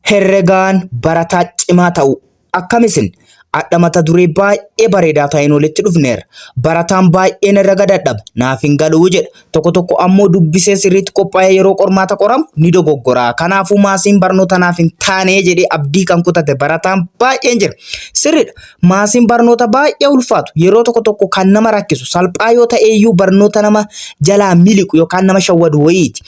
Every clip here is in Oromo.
Herregaan barataa cimaa ta'uu akkam isin? Adha mata duree baay'ee bareedaa ta'een walitti dhufneerra. Barataan baay'een herrega dadhaba, naaf hin galuu jedha. Tokko tokko ammoo dubbisee sirriitti qophaa'ee yeroo qormaata qoramu ni dogoggora. Kanaafuu maasiin barnoota naaf hin taane jedhee abdii kan kutate barataan baay'een jira. Sirriidha. Maasiin barnoota baay'ee ulfaatu yeroo tokko tokko kan nama rakkisu salphaa yoo ta'eeyyuu barnoota nama jalaa miliqu yookaan nama shawwadu wayiiti.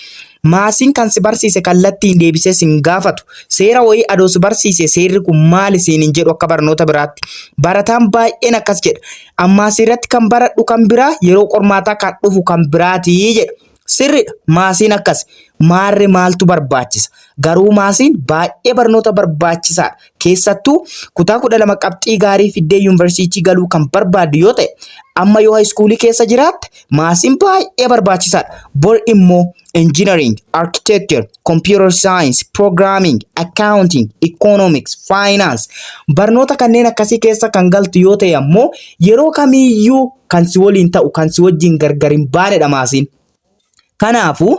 Maasiin kan si barsiise kallattiin deebisee sin gaafatu. Seera wayii adoo si barsiise seerri kun maali siin hin jedhu akka barnoota biraatti. Barataan baay'een akkas jedha. Ammaa irratti kan baradhu kan biraa yeroo qormaataa kan dhufu kan biraati jedha. Sirriidha. Maasiin akkas. Maarre maaltu barbaachisa? Garuu maasiin baay'ee barnoota barbaachisaadha. Keessattuu kutaa 12 qabxii gaarii fiddee yuunivarsiitii galuu kan barbaaddu yoo ta'e amma yoo haayiskuulii keessa jiraatte maasiin baay'ee barbaachisaadha. Bor immoo engineering, architecture, computer science, programming, accounting, economics, finance barnoota kanneen akkasii keessa kan galtu yoo ta'e ammoo yeroo kamiiyyuu kan si waliin ta'u kan si wajjin gargar hin baanedha maasiin. Kanaafuu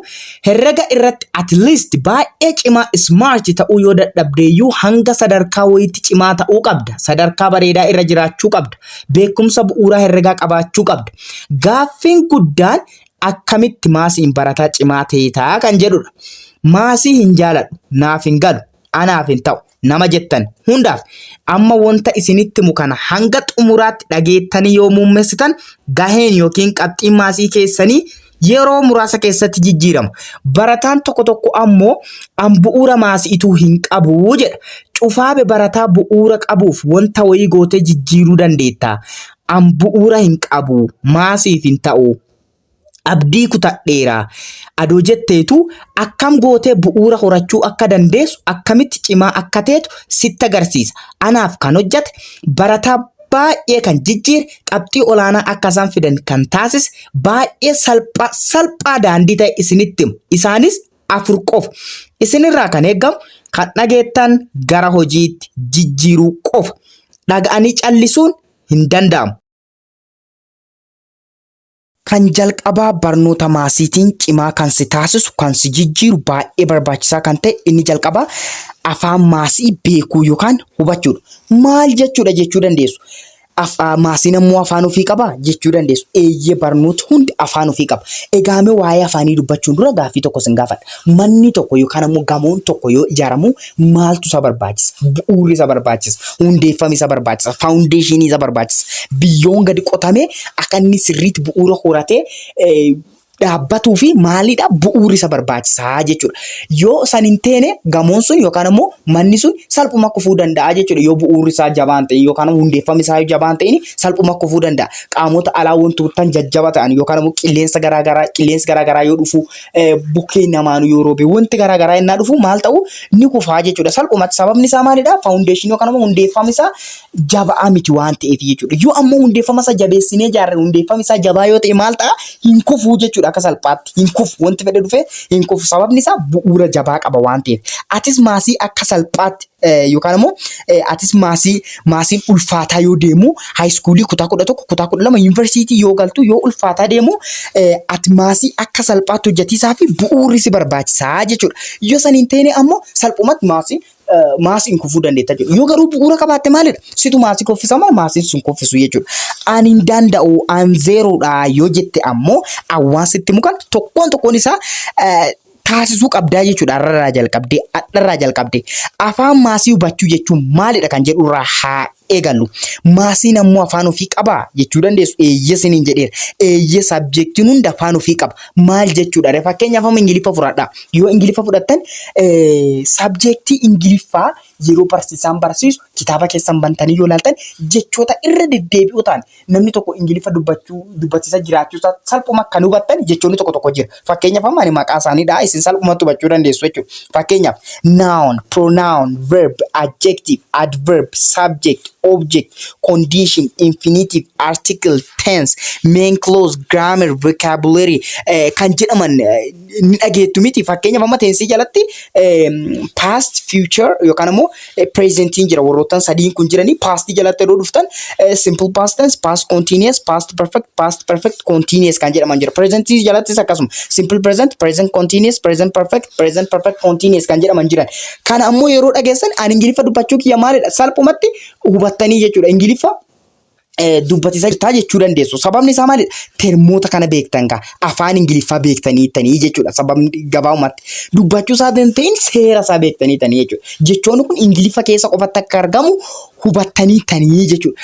herrega irratti at least baay'ee cimaa smart ta'uu yoo dadhabdeeyyuu hanga sadarkaa wayiitti cimaa ta'uu qabda. Sadarkaa bareedaa irra jiraachuu qabda. Beekumsa bu'uuraa herregaa qabaachuu qabda. Gaaffiin guddaan akkamitti maasiin barataa cimaa ta'eetaa kan jedhudha. Maasii hin jaaladhu, naaf hin galu, anaaf hin ta'u nama jettan hundaaf amma wanta isinitti himu kana hanga xumuraatti dhageettanii yoo muummessitan gaheen yookiin qabxiin maasii keessanii yeroo muraasa keessatti jijjiirama. Barataan tokko tokko ammoo an bu'uura maasiituu hin qabu jedha. Cufaabe barataa bu'uura qabuuf wanta wayii gootee jijjiiruu dandeetta. An bu'uura hin qabu maasiif hin ta'u. Abdii kutadheera. Adoo jetteetu akkam gootee bu'uura horachuu akka dandeessu akkamitti cimaa akka teetu sitti agarsiisa. Anaaf kan hojjate barataa baay'ee kan jijjiire qabxii olaanaa akka isaan fidan kan taasise baay'ee salphaa salphaa daandii ta'e isinitti himu. Isaanis afur qofa. Isinirraa kan eegamu kan dhageettan gara hojiitti jijjiiruu qofa. Dhaga'anii callisuun hin danda'amu. Kan jalqabaa barnoota maasiitiin cimaa kan si taasisu, kan si jijjiiru baay'ee barbaachisaa kan ta'e inni jalqabaa afaan maasii beekuu yookaan hubachuudha. Maal jechuudha jechuu dandeessu. Maasiin ammoo afaan ofii qabaa jechuu dandeessu. Eeyyee barnooti hundi afaan ofii qaba. Egaa mee waa'ee afaanii dubbachuun dura gaaffii tokko sin gaafadha. Manni tokko yookaan ammoo gamoon tokko yoo ijaaramu maaltu isa barbaachisa? Bu'uurri isa barbaachisa. Hundeeffamni isa barbaachisa. Faawundeeshinii isa barbaachisa. Biyyoon gadi qotamee akka inni sirriitti bu'uura horatee dhaabbatuu fi maalidha bu'uurri isa barbaachisaa jechuudha. Yoo san hin teene gamoon sun yookaan immoo manni sun salphuma kufuu danda'a jechuudha. Yoo bu'uurri isaa jabaa hin ta'in yookaan immoo hundeeffamni isaa jabaa hin ta'in salphuma kufuu danda'a. Qaamota alaa wantoota jajjaba ta'an yookaan immoo qilleensa garaagaraa qilleensi garaagaraa yoo dhufu bukkeen namaanuu yoo roobe wanti garaagaraa innaa dhufu maal ta'u ni kufaa jechuudha. Salphumatti sababni isaa maalidha? Faawundeeshinii yookaan immoo hundeeffamni isaa jabaa miti waan ta'eef jechuudha. Yoo ammoo hundeeffama isaa jabeessinee ijaarre hundeeffamni isaa jabaa yoo ta'e maal ta'a? Hin kufuu jechuudha akka salphaatti. Hin kufu wanti fedhe dhufee hin kufu. Sababni isaa bu'uura jabaa qaba waan ta'eef. Atis maasii akka salphaatti yookaan immoo atis maasii maasiin ulfaataa yoo deemu haayiskuulii kutaa 11 kutaa 12 yuunivarsiitii yoo galtu yoo ulfaataa deemu ati maasii akka salphaatti hojjetiisaa fi bu'uurri si barbaachisaa jechuudha. Yoo san hin teene ammoo salphumatti maasii maasiin kufuu dandeetta jechuudha. Yoo garuu bu'uura qabaatte maalidha? Situ maasii kuffisa moo maasiin sun kuffisu jechuudha. Ani hin danda'u an zeeroodha yoo jette ammoo awwaan sitti mukan tokkoon tokkoon isaa taasisuu qabdaa jechuudha. Har'arraa jalqabdee hadharraa jalqabdee afaan maasii hubachuu jechuun maalidha kan jedhu irraa haa eegallu. Maasiin ammoo afaan ofii qabaa jechuu dandeessu. Eeyyee isiniin jedheera. Eeyyee sabjektiin hunda afaan ofii qaba. Maal jechuudha? Fakkeenyaaf amma Ingiliffa fudhadhaa. Yoo Ingiliffa fudhattan sabjektii Ingiliffaa yeroo barsiisaan barsiisu kitaaba keessan bantanii yoo ilaaltan jechoota irra deddeebi'oo ta'an namni tokko Ingiliffa dubbachuu dubbatiisa jiraachuu isaa salphuma kan hubattan jechoonni tokko tokko jira. Fakkeenyaaf amma ani maqaa isaanii dha isin salphumatti hubachuu dandeessu jechuudha. Fakkeenyaaf noun, pronoun, verb, adjective, adverb, subject, object, condition, infinitive, article, tense, main clause, grammar, vocabulary kan jedhaman ni dhageettu miti. Fakkeenyaaf, amma tense jalatti past, future yookaan immoo presentiin jira. Warroottan sadiin kun jiranii past jalatti yeroo dhuftan simple past tense, past continuous, past perfect, past perfect continuous kan jedhaman jira. Present jalattis akkasuma simple present, present continuous, present perfect, present perfect continuous kan jedhaman jiran. Kana ammoo yeroo dhageessan ani Ingiliffa dubbachuu kiyya maalidha? Salphumatti hubattanii jechuudha. Ingiliffa dubbatisa jirtaa jechuu dandeessu. Sababni isaa maalidha? Termoota kana beektan gaa afaan Ingiliffaa beektanii tanii jechuudha. Sababni gabaabumatti dubbachuu isaa ta'in seera isaa beektanii tanii jechuudha. Jechoonni kun Ingiliffa keessa qofatti akka argamu hubattanii tanii jechuudha.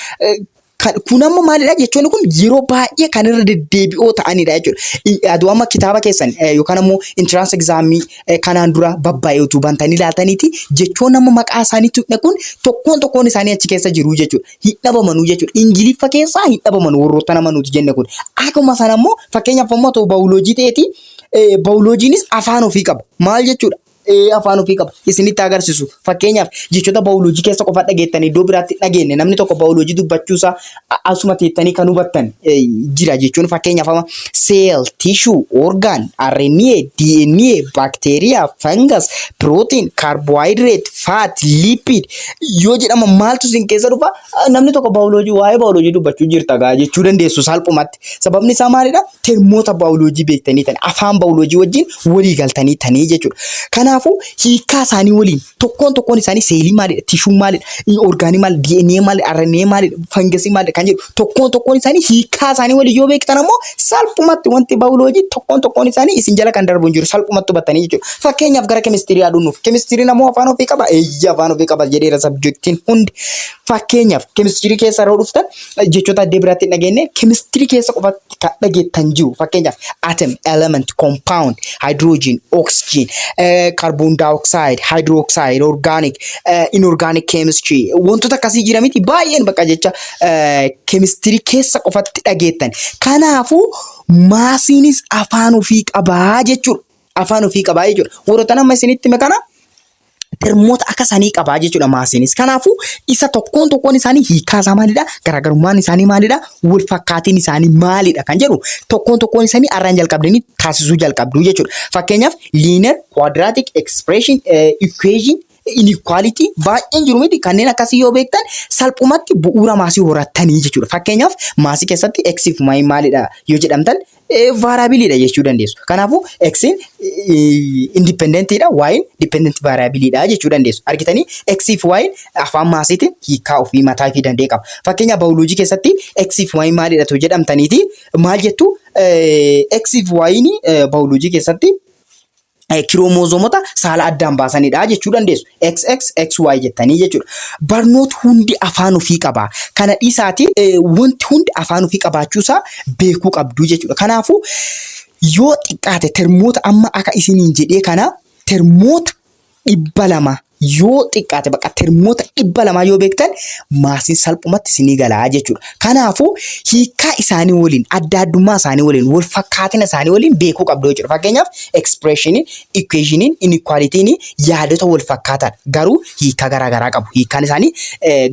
Kun amma maalidha? Jechoonni kun yeroo baay'ee kan irra deddeebi'oo ta'anidha jechuudha. Aduu amma kitaaba keessan yookaan ammoo entrance examii kanaan dura babbaa'ee utuu bantanii ilaaltaniiti, jechoonni amma maqaa isaaniitti kun tokkoon tokkoon isaanii achi keessa jiru jechuudha. Hin dhabamanuu jechuudha. Ingiliffa keessaa hin dhabaman warroota nama nuti jenne kun. Akkuma sana immoo, fakkeenyaaf immoo ta'u baayoloojii ta'eeti, baayoloojiinis afaan ofii qaba. Maal jechuudha? Afaan ofii qaba. Isinitti agarsiisu. Fakkeenyaaf, jechoota baayoloojii keessa qofa dhageettanii iddoo biraatti dhageenye, namni tokko baayoloojii dubbachuusaa asuma teettanii kan hubattan jira jechuun. Fakkeenyaaf, amma cell, tissue, organ, RNA, DNA, bacteria, fungus, protein, carbohydrate, fat, lipid yoo jedhama maaltu isin keessa dhufa? Namni tokko baayoloojii, waa'ee baayoloojii dubbachuu jirta gaa jechuu dandeessu salphumatti. Sababni isaa maalidha? Termoota baayoloojii beektanii tani afaan baayoloojii wajjin walii galtanii tanii jechuudha. Kanaafuu hiikkaa isaanii waliin tokkoon tokkoon isaanii seelii maalidha, tissue maalidha, organii maalidha, DNA maalidha, RNA maalidha, fungusii maalidha kan jedhu tokkoon tokkoon isaanii hiikkaa isaanii waliin yoo beektan ammoo salphumatti wanti baayoloojii tokkoon tokkoon isaanii isin jala kan darbu hin jiru, salphumatti hubattanii jechuudha. Fakkeenyaaf, gara keemistirii haa dhufnuuf. Keemistiriin ammoo afaan ofii qaba. Eeyya, afaan ofii qaba jedheera subjectiin hundi. Fakkeenyaaf, keemistirii keessa yeroo dhuftan jechoota addee biraatti hin dhageenye keemistirii keessa qofatti kan dhageettan jiru. Fakkeenyaaf, atom, element, compound, hydrogen, oxygen, carbon dioxide, hydroxide, organic, inorganic chemistry wantoota akkasii jira miti baay'een bakka jecha keemistirii keessa qofatti dhageettan. Kanaafuu mathsiinis afaan ofii qabaa jechuudha. Afaan ofii qabaa jechuudha. Warroota amma isinitti hime kana termoota akka sanii qabaa jechuudha mathsiinis. Kanaafuu isa tokkoon tokkoon isaanii hiikaa isaa maalidha? Garaagarummaan isaanii maalidha? Wal fakkaatiin isaanii maalidha? Kan jedhu tokkoon tokkoon isaanii arraan jalqabdanii taasisuu jalqabdu jechuudha. Fakkeenyaaf, linear, quadratic, expression, equation, inequality baay'een jiru miti? Kanneen akkasii yoo beektan salphumatti bu'uura mathsii horattanii jechuudha. Fakkeenyaaf, mathsii keessatti x fi y maalidha yoo jedhamtan variableiidha jechuu dandeessu. Kanaafuu x'n independentiidha, y'n dependent variableiidha jechuu dandeessu. Argitanii, x fi y'n afaan mathsiitiin hiikaa ofii mataa ofii danda'e qaba. Fakkeenyaaf, baayoloojii keessatti x fi y maalidha yoo jedhamtaniiti maal jettu? X fi y'n baayoloojii keessatti kiroomozoomota saala addaan baasanidha jechuu dandeessu. XX, XY jettanii jechuudha. Barnooti hundi afaan ofii qaba. Kana dhiisaati, wanti hundi afaan ofii qabaachuusaa beekuu qabdu jechuudha. Kanaafuu yoo xiqqaate termoota amma akka isiniin jedhee kana termoota 200 yoo xiqqaate, bakka termoota 200 yoo beektan mathsiin salphumatti isinii galaa jechuudha. Kanaafuu hiikkaa isaanii waliin, adda addummaa isaanii waliin, wal fakkaatina isaanii waliin beekuu qabdu jechuudha. Fakkeenyaaf, expressioniin, equationiin, inequalitiin yaadota wal fakkaatan garuu hiikkaa garaagaraa qabu. Hiikkaan isaanii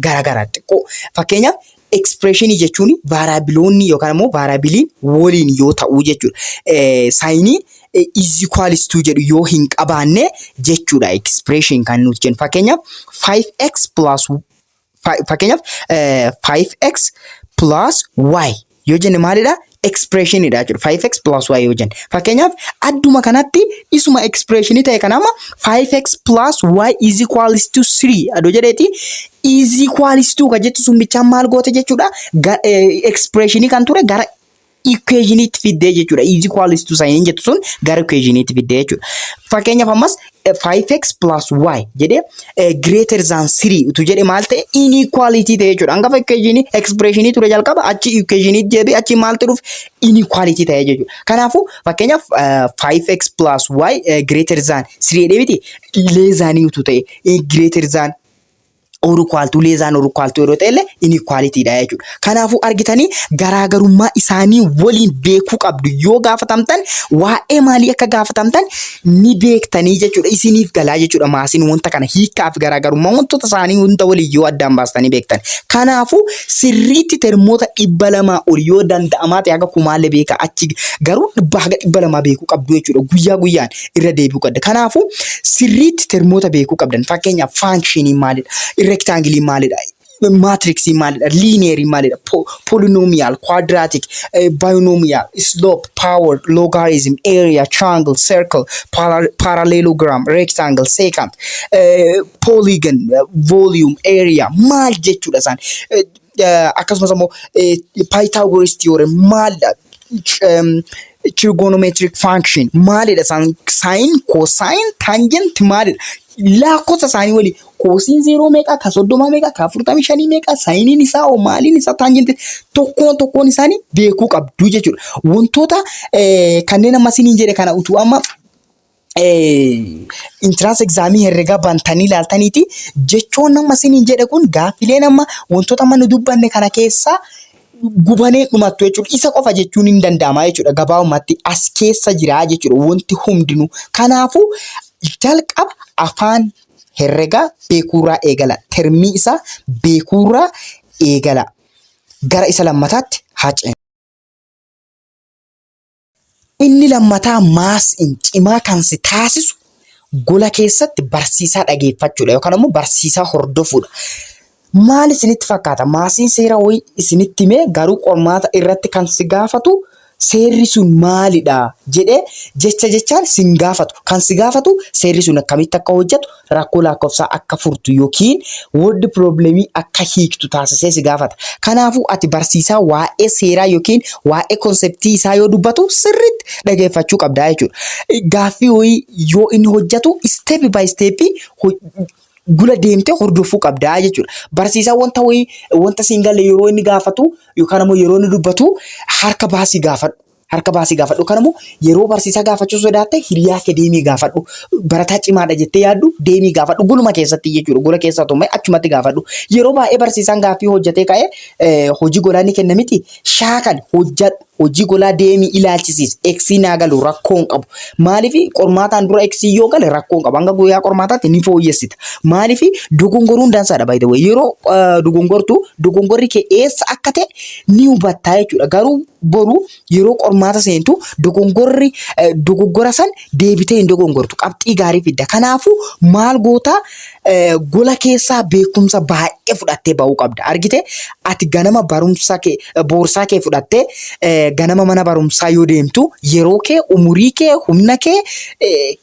garaagaraa xiqqoo. Fakkeenyaaf, expressionii jechuun variableoonni yookaan immoo variableiin waliin yoo ta'u jechuudha. Signii is equals to jedhu yoo hin qabaanne jechuudha expression kan nuti jennu. Fakkeenyaaf, 5x plus, fakkeenyaaf, 5x plus y yoo jenne maalidha? Expressionidha jechuudha. 5x plus y yoo jenne. Fakkeenyaaf, adduma kanatti isuma expressionii ta'e kana amma 5x plus y is equals to 3 adoo jedheeti, is equals to kan jettu sun bichaan maal goote jechuudha? Expressionii kan ture gara equationiitti fiddee jechuudha. Is equals to sign jettu sun gara equationiitti fiddee jechuudha. Fakkeenyaaf, ammas 5x plus y jedhee greater than 3 utuu jedhe maal ta'e? Inequality ta'e jechuudha. Hangafa equationii expressionii ture jalqaba, achi equationiitti deebi'e, achi maaltu dhufe? Inequality ta'e jechuudha. Kanaafuu fakkeenyaaf, 5x plus y greater than 3 jedhee miti, less than utuu ta'e, greater than Or equal to, less than or equal to yeroo ta'e illee inequality dha jechuudha. Kanaafuu argitanii, garaagarummaa isaanii waliin beekuu qabdu. Yoo gaafatamtan waa'ee maalii akka gaafatamtan ni beektanii jechuudha. Isiniif galaa jechuudha. Maasiin wanta kana hiikaa fi garaagarummaa wantoota isaanii hunda waliin yoo addaan baastanii beektan. Kanaafuu sirriitti termoota 200 ol, yoo danda'amaa ta'e haga kumaallee beekaa, achi garuu 100 haga 200 beekuu qabdu jechuudha. Guyyaa guyyaan irra deebi'uu qabda. Kanaafuu sirriitti termoota beekuu qabdan. Fakkeenyaaf, functioniin maalidha? Rectangleiin maalidha? Matrixiin maalidha? Lineariin maalidha? Polynomial, quadratic, binomial, slope, power, logarithm, area, triangle, circle, parallelogram, rectangle, secant, polygon, volume, area maal jechuudha isaan? Akkasumas immoo Pythagoras theorem maalidha? Trigonometric function maalidha isaan? Sine, cosine, tangent maalidha? Lakkoofsa isaanii waliin, cosine zeeroo meeqa, ka 30 meeqa, ka 45 meeqa, sineiin isaa hoo maaliin isaa, tangent, tokkoon tokkoon isaanii beekuu qabdu jechuudha. Wantoota kanneen amma isiniin jedhe kana utuu amma entrance examii herregaa bantanii ilaaltaniiti, jechoon amma isiniin jedhe kun, gaaffileen amma wantoota amma nu dubbanne kana keessaa gubanee dhumattu jechuudha. Isa qofa jechuun hin danda'ama jechuudha. Gabaabumatti as keessa jira jechuudha wanti hundinuu. Kanaafuu jalqaba afaan herregaa beekuurraa eegala. Termii isaa beekuurraa eegala. Gara isa lammataatti haa ceenu. Inni lammataa, mathsiin cimaa kan si taasisu gola keessatti barsiisaa dhageeffachuudha yookaan immoo barsiisaa hordofuudha. Maal isinitti fakkaata? Mathsiin seera wayii isinitti himee, garuu qormaata irratti kan si gaafatu seerri sun maalidha jedhee jecha jechaan sin gaafatu. Kan si gaafatu seerri sun akkamitti akka hojjetu, rakkoo lakkoofsaa akka furtu yookiin word problemii akka hiiktu taasisee si gaafata. Kanaafuu ati barsiisaa waa'ee seeraa yookiin waa'ee conceptii isaa yoo dubbatu sirriitti dhageeffachuu qabdaa jechuudha. Gaaffii wayii yoo inni hojjetu step by step gula deemtee hordofuu qabdaa jechuudha. Barsiisaan wanta wayii, wanta siin galle yeroo inni gaafatu yookaan immoo yeroo inni dubbatu harka baasii gaafadhu. Harka baasii gaafadhu. Yookaan immoo yeroo barsiisaa gaafachuu sodaatte hiriyaa kee deemii gaafadhu. Barataa cimaadha jettee yaaddu deemii gaafadhu. Guluma keessatti jechuudha. Gola keessaa tumee achumatti gaafadhu. Yeroo baay'ee barsiisaan gaaffii hojjetee ka'ee hojii golaa ni kenna miti. Shaakali, hojjedhu. Hojii golaa deemii ilaalchisiis. Xii naa galu rakkoo hin qabu. Maaliif? Qormaataan dura Xii yoo gale rakkoo hin qabu. Hanga guyyaa qormaataatti ni fooyyessita. Maaliif? Dogongoruun dansaadha, by the way. Yeroo dogongortu dogongorri kee eessa akka ta'e ni hubattaa jechuudha. Garuu boru yeroo qormaata seentu dogongorri dogoggora san deebitee hin dogongortu. Qabxii gaarii fidda. Kanaafuu maal gootaa? Gola keessaa beekumsa baay'ee fudhattee bahuu qabda. Argite, ati ganama barumsa kee, boorsaa kee fudhattee ganama mana barumsaa yoo deemtu yeroo kee, umurii kee, humna kee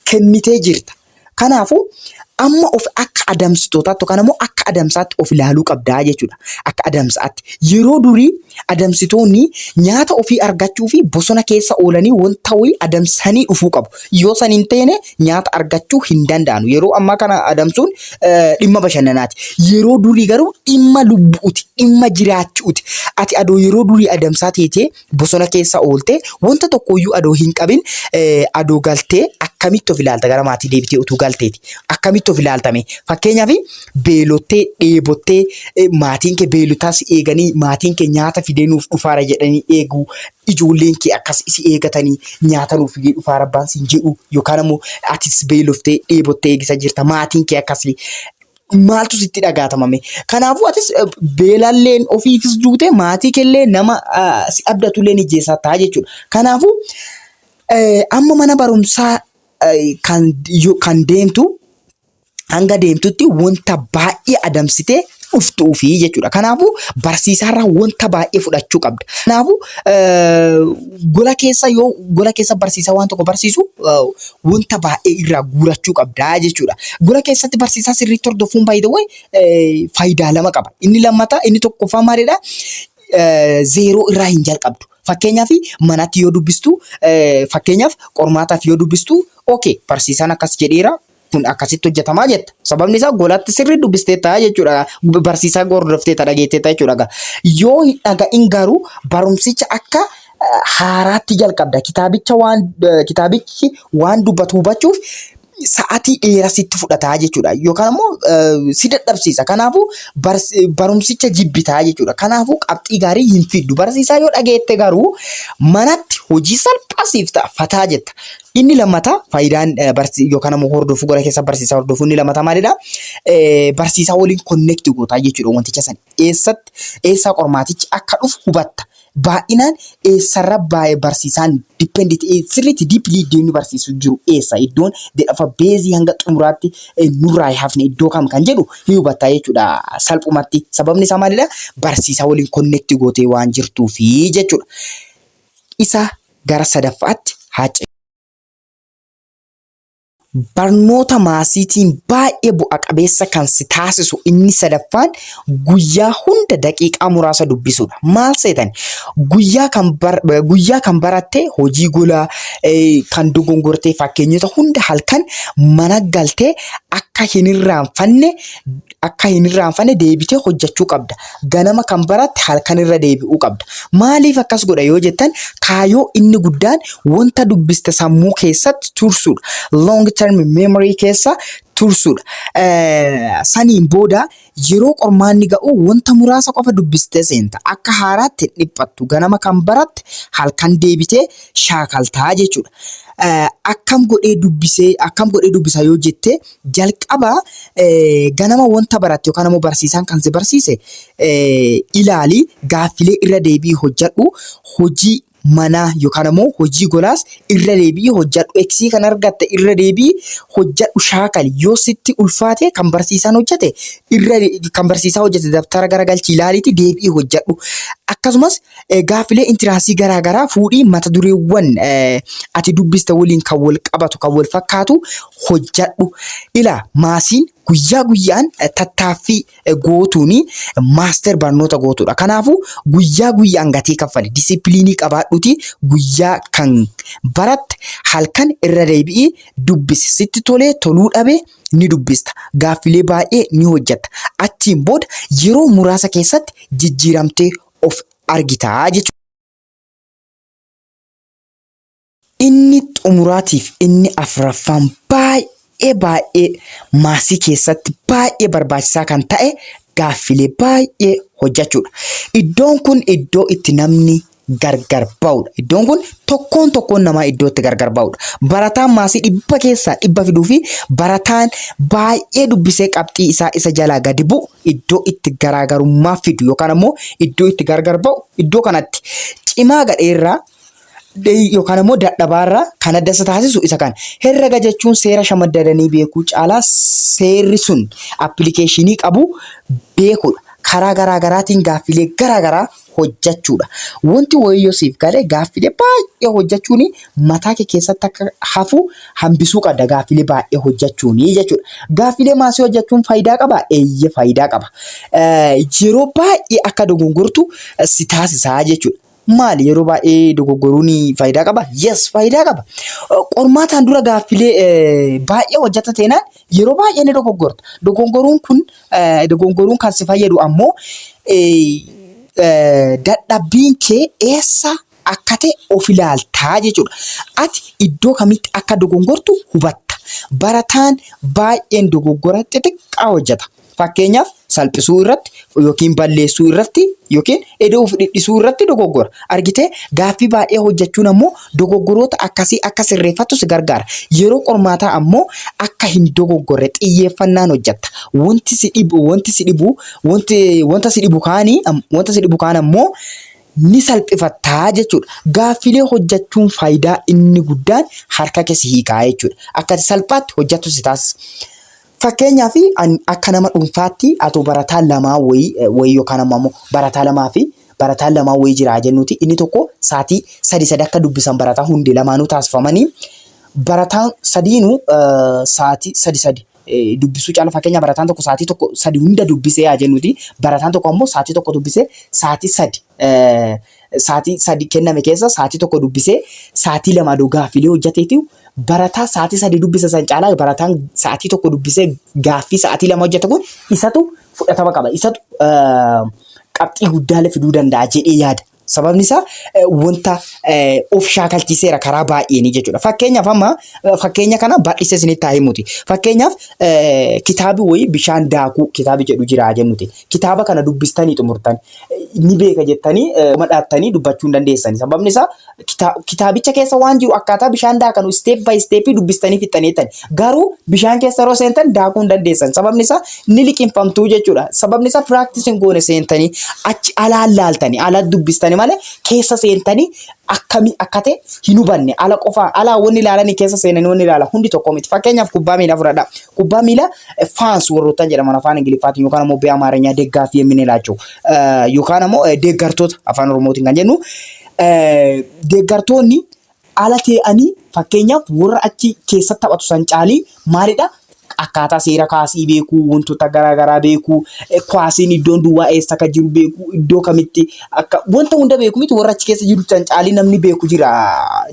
kennitee jirta. Kanaafuu amma of akka adamsitootaatti yookaan immoo akka adamsaatti of ilaaluu qabdaa jechuudha. Akka adamsaatti. Yeroo durii adamsitoonni nyaata ofii argachuu fi bosona keessa oolanii wanta wayii adamsanii dhufuu qabu. Yoo san hin taane nyaata argachuu hin danda'anu. Yeroo ammaa kana adamsuun dhimma bashannanaati. Yeroo durii garuu dhimma lubbuuti, dhimma jiraachuuti. Ati adoo yeroo durii adamsaa teetee bosona keessa ooltee, wanta tokkoyyuu adoo hin qabin adoo galtee, akkamitti of ilaalta? Gara maatii deebitee utuu galteeti? Akkamitti of ilaaltame? Fakkeenyaaf, beelottee, dheebottee, maatiin kee beelotaa si eeganii, maatiin kee nyaata fidee nuuf dhufaara jedhanii eeguu, ijoolleen kee akkas si eegatanii nyaata nuuf fidee dhufaara abbaan siin jedhu, yookaan ammoo atis beeloftee dheebottee eegisa jirta, maatiin kee akkasii, maaltu sitti dhagaatamame? Kanaafuu atis beelalleen ofiifis duute, maatii keellee, nama si abdatullee ni jeessaa ta'a jechuudha. Kanaafuu amma mana barumsaa kan deemtu, hanga deemtutti wanta baay'ee adamsitee dhuftuufi jechuudha. Kanaafuu barsiisaarraa wanta baay'ee fudhachuu qabda. Kanaafuu gola keessa, yoo gola keessa barsiisaa waan tokko barsiisu, wanta baay'ee irraa guurachuu qabda jechuudha. Gola keessatti barsiisaa sirriitti hordofuun, by the way, faayidaa lama qaba. Inni lammataa, inni tokkoffaa maalidha? Zeeroo irraa hin jalqabdu. Fakkeenyaaf, manatti yoo dubbistu, fakkeenyaaf qormaataaf yoo dubbistu, okay, barsiisaan akkas jedheera, kun akkasitti hojjetamaa jetta. Sababni isaa golatti sirrii dubbisteetta jechuudha. Barsiisaa hordofteetta, dhageetteetta jechuudha. Yoo hin dhaga'in garuu barumsicha akka haaraatti jalqabda. Kitaabicha waan kitaabichi waan dubbatu hubachuuf Sa'atii dheeraa sitti fudhataa jechuudha. Yookaan immoo si dadhabsiisa. Kanaafuu barumsicha jibbitaa jechuudha. Kanaafuu qabxii gaarii hin fiddu. Barsiisaa yoo dhageette garuu manatti hojii salphaa siif ta'a. Fataa jetta. Inni lammataa faayidaan yookaan immoo hordofuu gara keessa barsiisaa hordofuu inni lammataa maalidha? Barsiisaa waliin connect gootaa jechuudha wanticha sana. Eessatti eessaa qormaatichi akka dhufu hubatta. Baay'inaan eessarra baay'ee barsiisaan depend ta'ee sirriitti deeply iddoo inni barsiisu jiru eessa iddoon jedhafa beezii hanga xumuraatti nurraa hin hafne iddoo kam kan jedhu ni hubatta jechuudha salphumatti. Sababni isaa maalidha? Barsiisaa waliin connect gootee waan jirtuufi jechuudha. Isa gara sadaffaatti haa ce'u. Barnoota maasiitiin baay'ee bu'a qabeessa kan si taasisu inni sadaffaan guyyaa hunda daqiiqaa muraasa dubbisuudha. Maal seetan? Guyyaa kan bar, guyyaa kan baratte hojii golaa kan dogongortee fakkeenyota hunda halkan mana galtee akka hin irraanfanne akka hin irraanfanne deebitee hojjechuu qabda. Ganama kan baratte halkan irra deebi'uu qabda. Maaliif akkas godha yoo jettan kaayoo inni guddaan wanta dubbiste sammuu keessatti tursuudha. Long term memory keessa tursuudha. Saniin booda yeroo qormaanni ga'u wanta muraasa qofa dubbistee seenta. Akka haaraatti hin dhiphattu. Ganama kan baratte halkan deebitee shaakaltaa jechuudha. Akkam godhee dubbisee akkam godhee dubbisa yoo jette jalqaba ganama wanta baratte yookaan ammoo barsiisaan kan si barsiise ilaali, gaaffilee irra deebi'ii hojjedhu, hojii manaa yookaan ammoo hojii golaas irra deebi'ii hojjedhu, eksii kan argatte irra deebi'ii hojjedhu, shaakali. Yoo sitti ulfaate kan barsiisaan hojjete irra kan barsiisaa hojjete dabtara garagalchi ilaaliiti deebi'ii hojjedhu. Akkasumas gaaffilee intiraansii garaa garaa fuudhii mata dureewwan ati dubbiste waliin kan wal qabatu kan wal fakkaatu hojjadhu. Ilaa maasiin guyyaa guyyaan tattaaffii gootuun maaster barnoota gootuudha. Kanaafuu guyyaa guyyaan gatii kaffali. Disipiliinii qabaadhuuti guyyaa kan baratte halkan irra deebi'ii dubbisi. Sitti tolee toluu dhabe ni dubbista. Gaaffilee baay'ee ni hojjatta. Achiin booda yeroo muraasa keessatti jijjiiramtee of argita jechuudha. Inni xumuraatiif inni afuraffaan baay'ee baay'ee maasii keessatti baay'ee barbaachisaa kan ta'e gaaffilee baay'ee hojjechuudha. Iddoon kun iddoo itti namni gargar ba'udha. Iddoon kun tokkoon tokkoon namaa iddoo itti gargar ba'udha. Barataan maasii 100% fiduu fi barataan baay'ee dubbisee qabxii isaa isa jalaa gadi bu'u iddoo itti garaagarummaa fidu yookaan ammoo iddoo itti gargar ba'u iddoo kanatti cimaa gadheerraa yookaan ammoo dadhabaarraa kan adda isa taasisu isa kana. Herrega jechuun seera shamaddadanii beekuu caalaa seerri sun appilikeeshinii qabu beekuudha. Karaa garaa garaatiin gaaffilee garaa garaa hojjechuudha. Wanti wayii yoo siif gale gaaffilee baay'ee hojjechuun mataa kee keessatti akka hafu hambisuu qabda gaaffilee baay'ee hojjechuun jechuudha. Gaaffilee maasii hojjechuun faayidaa qabaa? Eeyyee, faayidaa qaba. Yeroo baay'ee akka dogongortu si taasisaa jechuudha. Maali yeroo baay'ee dogoggoruun faayidaa qaba? Yes, faayidaa qaba. Qormaataan dura gaaffilee baay'ee hojjeta teenaan yeroo baay'ee ni dogoggorta. Dogoggoruun kun dogongoruun kan si fayyadu ammoo dadhabbiin kee eessa akka ta'e of ilaaltaa jechuudha. Ati iddoo kamitti akka dogongortu hubatta. Barataan baay'een dogoggora xixiqqaa hojjeta. Fakkeenyaaf salphisuu irratti yookiin balleessuu irratti yookiin ida'uu fi dhidhisuu irratti dogoggora. Argitee, gaaffii baay'ee hojjechuun ammoo dogoggoroota akkasii akka sirreeffattu si gargaara. Yeroo qormaataa ammoo akka hin dogoggorre xiyyeeffannaan hojjetta. Wanti si dhibu wanti si dhibu wanti wanta si dhibu kaanii wanta si dhibu kaan ammoo ni salphifattaa jechuudha. Gaaffilee hojjechuun faayidaa inni guddaan harka kee si hiikaa jechuudha. Akka ati salphaatti hojjettu si taasisa. Fakkeenyaaf akka nama dhuunfaatti atoo barataa lamaa wayii wayii yookaan ammoo barataa lamaa fi barataan lamaa wayii jira jennuuti, inni tokko sa'aatii sadi sadi akka dubbisan barataa hundi lamaanuu taasifamanii, barataan sadiinuu sa'aatii sadi sadi dubbisuu caala, fakkeenya barataan tokko sa'aatii tokko sadi hunda dubbisee haa jennuuti, barataan tokko ammoo sa'aatii tokko dubbisee sa'aatii sadi sa'aatii sadi kenname keessa sa'aatii tokko dubbisee sa'aatii lama adoo gaaffilee hojjateeti, barataa sa'aatii sadi dubbise san caalaa barataan sa'aatii tokko dubbisee gaaffii sa'aatii 2 hojjete kun isatu fudhatama qaba. Isatu qabxii guddaalee fiduu danda'a jedhee yaada. Sababni isaa wanta of shaakalchiiseera karaa baay'eenii jechuudha. Fakkeenyaaf amma fakkeenya kana bal'isee isinitti haa himuti. Fakkeenyaaf kitaabi wayii bishaan daakuu kitaabi jedhu jira jennuti. Kitaaba kana dubbistanii xumurtan ni beeka jettanii madhaattanii dubbachuu hin dandeessani. Sababni isaa kitaabicha keessa waan jiru akkaataa bishaan daakanu step by step dubbistanii fixxanii garuu bishaan keessa yeroo seentan daakuu hin dandeessan. Sababni isaa ni liqimfamtuu jechuudha. Sababni isaa practice hin goone seentanii achi alaan laaltanii ala dubbistanii malee keessa seentanii akkamii akka ta'e hin hubanne ala qofaa alaa wanni ilaalanii keessa seenanii wanni ilaala hundi tokko miti. Fakkeenyaaf kubbaa miilaa fudhadhaa. Kubbaa miilaa fans warroottan jedhaman afaan Ingiliffaatiin yookaan ammoo biyya Amaaranya ደጋፊ የምንላቸው yookaan ammoo deeggartoota afaan Oromootiin kan jennu deeggartoonni ala tee'anii fakkeenyaaf warra achi keessa taphatu san caalii maalidha? Akkaataa seera kaasii beekuu, wantoota garaagaraa beekuu, kwaasiin iddoon duwwaa eessa akka jiru beekuu, iddoo kamitti akka wanta hunda beeku miti warra achi keessa jiru san caalii namni beeku jira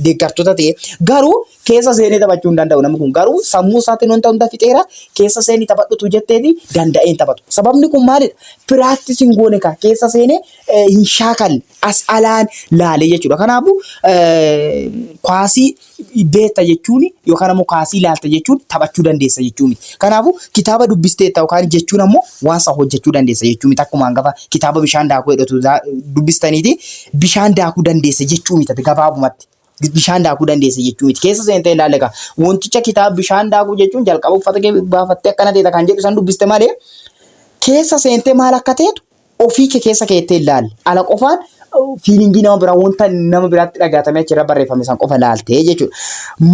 deeggartoota ta'e. Garuu keessa seenee taphachuu hin danda'u namni kun garuu sammuu isaatiin wanta hunda fixeera keessa seenii taphadhutu jetteeti danda'ee hin taphatu. Sababni kun maalidha? Practice hin goone kaa keessa seenee hin shaakalle as alaan laalee jechuudha. Kanaafuu kwaasii beekta jechuun yookaan ammoo kaasii ilaalta jechuun taphachuu dandeessa jechuu miti. Kanaafuu kitaaba dubbisteetta yookaan jechuun ammoo waan sana hojjechuu dandeessa jechuu miti. Akkuma hangafa kitaaba bishaan daakuu jedhatu dubbistaniiti bishaan daakuu dandeessa jechuu miti gabaabumatti. Bishaan daakuu dandeessa jechuu miti. Keessa seentee ilaalle egaa wanticha kitaaba bishaan daakuu jechuun jalqaba uffata kee baafattee akkana ta'e kan jedhu san dubbiste malee keessa seentee maal akka ta'etu ofii kee keessa keettee ilaalle. Ala qofaan feeling nama biraa wanta nama biraatti dhagaatamee achirra barreeffame san qofa ilaaltee jechuudha.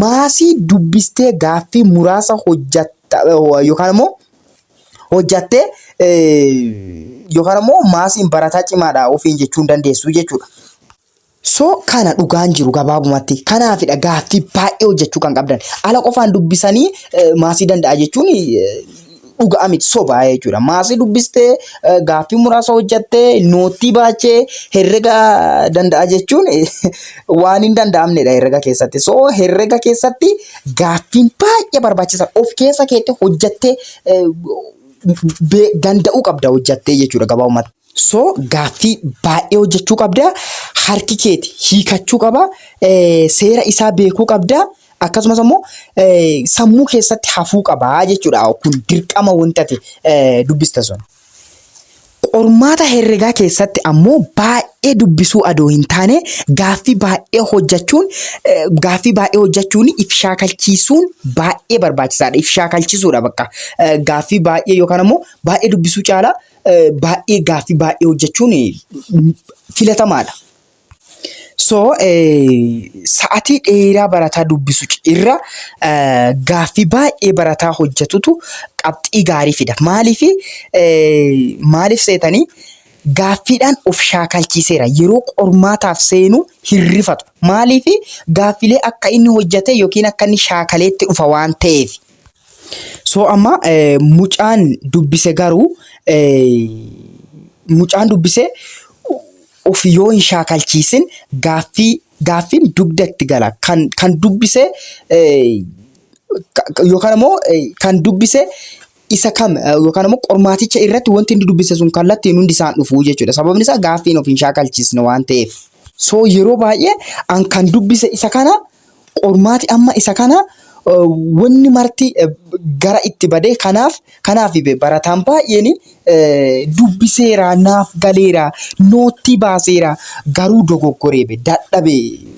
Maths dubbistee gaaffii muraasa hojjatta yookaan immoo hojjattee yookaan immoo mathsiin barataa cimaadha ofiin jechuu hin dandeessu jechuudha. So kana dhugaan jiru gabaabumatti. Kanaafidha gaaffii baay'ee hojjechuu kan qabdan. Ala qofaan dubbisanii maths danda'a jechuun dhugaa miti sobaa jechuudha. Maths dubbistee gaaffii muraasa hojjattee note baachee herrega danda'a jechuun waan hin danda'amnedha herrega keessatti. So herrega keessatti gaaffiin baay'ee barbaachisaa. Of keessa keetti hojjattee danda'uu qabda hojjattee jechuudha gabaabumatti. So gaaffii baay'ee hojjechuu qabda. Harki keeti hiikachuu qaba. Seera isaa beekuu qabda. Akkasumas immoo sammuu keessatti hafuu qaba jechuudha. Kun dirqama wanta ati dubbiste sun. Qormaata herregaa keessatti ammoo baay'ee dubbisuu adoo hin taane gaaffii baay'ee hojjechuun if shaakalchiisuun baay'ee barbaachisaadha. If shaakalchisuudha bakka gaaffii baay'ee yookaan ammoo baay'ee dubbisuu caalaa baay'ee gaaffii baay'ee hojjechuun filatamaadha. So sa'atii dheeraa barataa dubbisu irra gaaffii baay'ee barataa hojjetutu qabxii gaarii fida. Maaliif maaliif seetanii gaaffiidhaan of shaakalchiiseera. Yeroo qormaataaf seenu hin rifatu. Maaliif gaaffilee akka inni hojjete yookiin akka inni shaakaleetti dhufa waan ta'eef. So amma mucaan dubbise garuu mucaan dubbise of yoo hin shaakalchiisin gaaffiin dugdatti gala. Kan dubbise yookaan immoo kan dubbise isa kam yookaan immoo qormaaticha irratti wanti inni dubbise sun kallattiin hundi isaan dhufu jechuudha. Sababni isaa gaaffiin of hin shaakalchiisne waan ta'eef. So yeroo baay'ee an kan dubbise isa kana qormaati amma isa kana wanni marti gara itti badee kanaaf barataan baay'een dubbiseera, naaf galeera, note baaseera, garuu dogoggoree dadhabe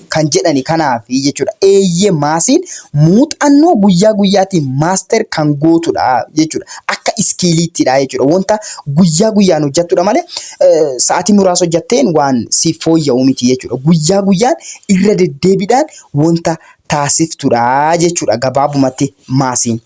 kan jedhani kanaaf jechuudha. Eeyyee, mathsiin muuxannoo guyyaa guyyaatiin master kan gootudha jechuudha. Akka skilliittidha jechuudha. Wanta guyyaa guyyaan hojjettudha malee sa'aatii muraasa hojjetteen waan siif fooyya'u miti jechuudha. Guyyaa guyyaan irra deddeebiidhaan wanta taasiftudha jechuudha gabaabumatti mathsiin.